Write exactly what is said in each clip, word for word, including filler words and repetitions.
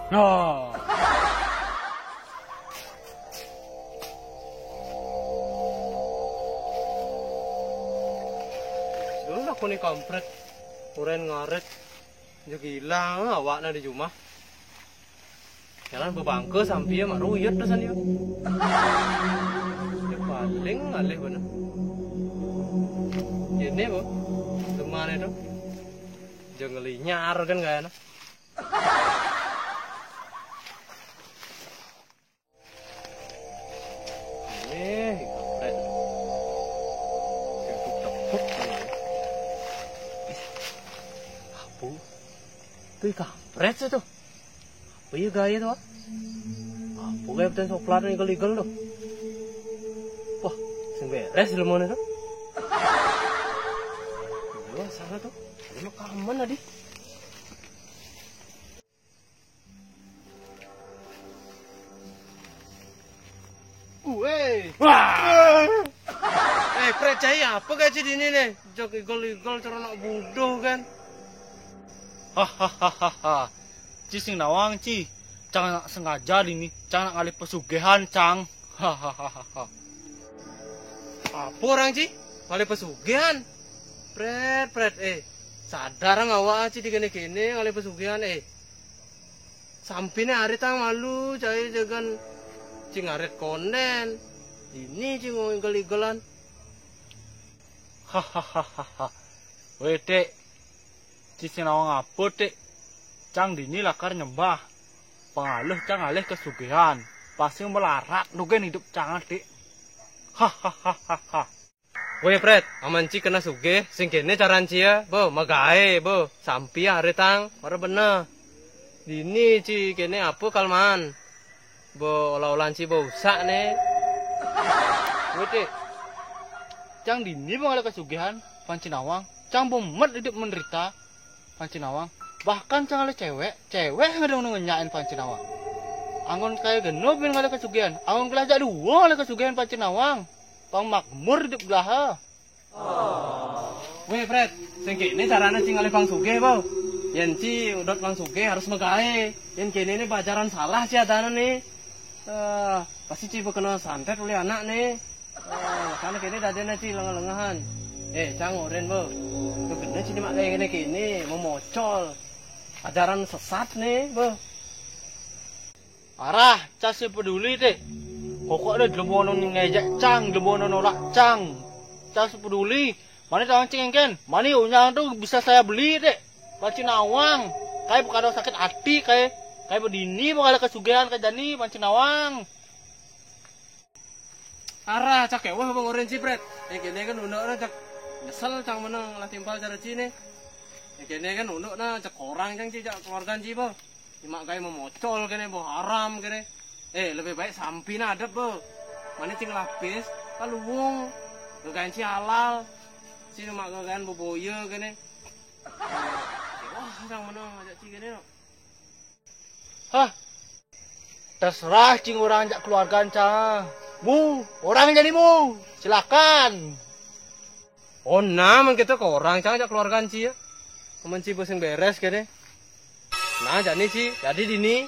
Nah. Sudah aku nih kampret. Uren ngaret. Jog ilang awakna di jumah. Jalan bebangke sampi ya maruyut dosan yo. Ya paling alih bener. Ini, Bu. Lemane to. Jog ngelinyar kan gayana. Eh, kampret. Sing tepuk. Apa? Tuh, kampret sih tuh. Apa ya gaya tuh, ah? Apa gaya petani coklat nih, igel-igel tuh? Wah, sing beres lemone tuh. Wah, salah tuh. Ini mah kamen tadi. Weh. Wah. Eh, Pret, cai apa gak, Ci, di ini nih? Jog igel-igel cara nak buduh kan. Hahaha. Ci sing nawang, Ci. Cang nak sengaja di ini. Cang nak ngalih pesugihan, Cang. Hahaha. Apa orang, Ci? Ngalih pesugihan? Pret, Pret, eh. Sadar ngawak, Ci, di kene-kene ngalih pesugihan, eh. Sampine arit tang malu, cai jagan ci ngarit konden. Ini ci ngigel-igelan. Hahaha. Weh, Dik. Ci sing nawang apa, Dik? Cang dini lakar nyembah. Pengaluh cang alih kesugihan. Pasti melarat nugen hidup cang, Dik. Hahaha. Weh, Pret, amen ci kena sugih, sing kene caran ci ya, bo, magae, bo, sampi ya arit tang, ora bener. Dini ci kene apa kalman? Bo, olah-olahan ci bo usak ne. Weh, Dik. Cang dini bo ngalih kesugihan, pan ci nawang. Cang bo met hidup menderita. Panci nawang. Bahkan cang ngalih cewek, cewek ngadong ngenyain panci nawang. Anggon kaya geno bin ngalih kesugihan, anggon gelah jak dua ngalih kesugihan panci nawang. Pang makmur hidup gelaha. Weh, Pret, sing kene carane ci ngalih pang sugih, bo. Yen ci udot pang sugih harus megawe. Yen kene ini bajaran salah ci adane ne. Eh, pasti ci bekena santet oleh anak ne. Eh, makane kene dadene ci lengah-lengahan. Eh, cang oren, bo. Tuh kene ci mak kaya kene kene, memocol. Ajaran sesat ne, bo. Arah, cang sing peduli, Dik. Pokokne dlemono ngejek cang, dlemono nolak cang. Cang sing peduli. Mane tawang cing engken? Mane unyang tuh bisa saya beli, Dik. Panci nawang. Kae bukan sakit hati, kae. Kae bedini bakal kesugihan kae jani panci nawang. Arah, cak keweh bang oren ci, Pret. Eh, kene kan unduk na cak nyesel cang meneng lah timpal cara ci ne. Eh, kene kan unduk na cak orang cang ci, cak keluargan ci, bo. Cuma kayak memocol kene, bo, haram kene. Eh, lebih baik sampi na adep, bo. Mane cing lapis, kaluwung. Gegaen ci halal. Ci cuma gegaen boboye kene. Wah, cang meneng ajak ci kene, no. Hah? Terserah cing orang jak keluargan cang. Mu, orang jadi mu. Silakan. Oh, nah, men kita ke orang cang jak keluargan ci ya. Amen ci bo sing beres kene. Nah, jani ci, jadi dini.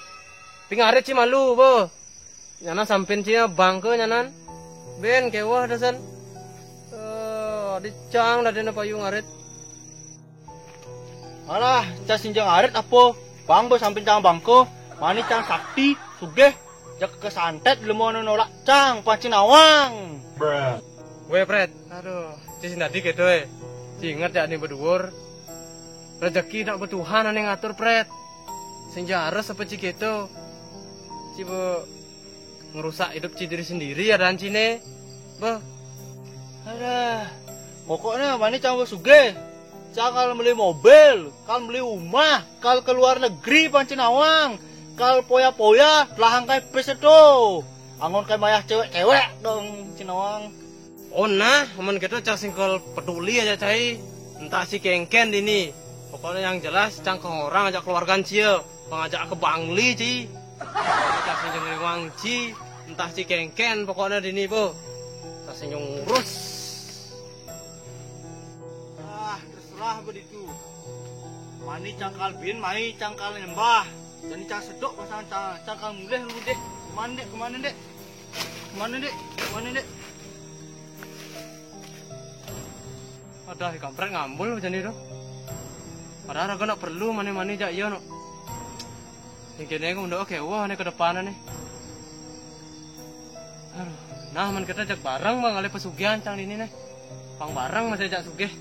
Pingarit ci malu, bo. Nyana sampin ci ya bangke nyanan. Ben kewah dasan. Eh, di cang dadene payu ngarit. Alah, cang sing jang arit apa? Bang, bo sampin cang bangko, mani cang sakti, sugih, jak kesantet, lemono nolak cang, panci nawang. Weh, Pret, aduh, ci sing dadi kedo, eh. Ci inget ya ni beduur. Rezeki nak betuhan ane ngatur, Pret. Sing jares apa ci kedo? Ci bo ngerusak hidup ci diri sendiri ya dan cine. Bo. Alah, pokoknya mani cang bo sugih. Cang kal beli mobil, kal beli rumah, kal ke luar negeri panci nawang, kal poya-poya, lahang kai pes itu. Anggon kai mayah cewek-cewek dong, panci nawang. Oh nah, amen gitu cang singkol peduli aja cai. Entah si kengken dini. Pokoknya yang jelas cang ke orang ajak keluarga cie. Pengajak ke Bangli ci. Entah si jeng liwang ci. Entah si kengken pokoknya dini, bo. Entah si ngurus. Ah, terserah begitu. Mani cangkal bin, mai cangkal nyembah. Jani cang sedok pasangan cang, cang kang mulih dulu deh. Kemana dek? Kemana dek? Kemana dek? Kemana dek? Adah, kampret ngambul jani tu. Padahal aku nak perlu mani-mani jak iyo nak. Yang kene aku mendoa ke wah ni ke depan ni. Aduh, nah man kita jak barang bang alih pesugihan cang ini nih. Pang barang masih jak sugih.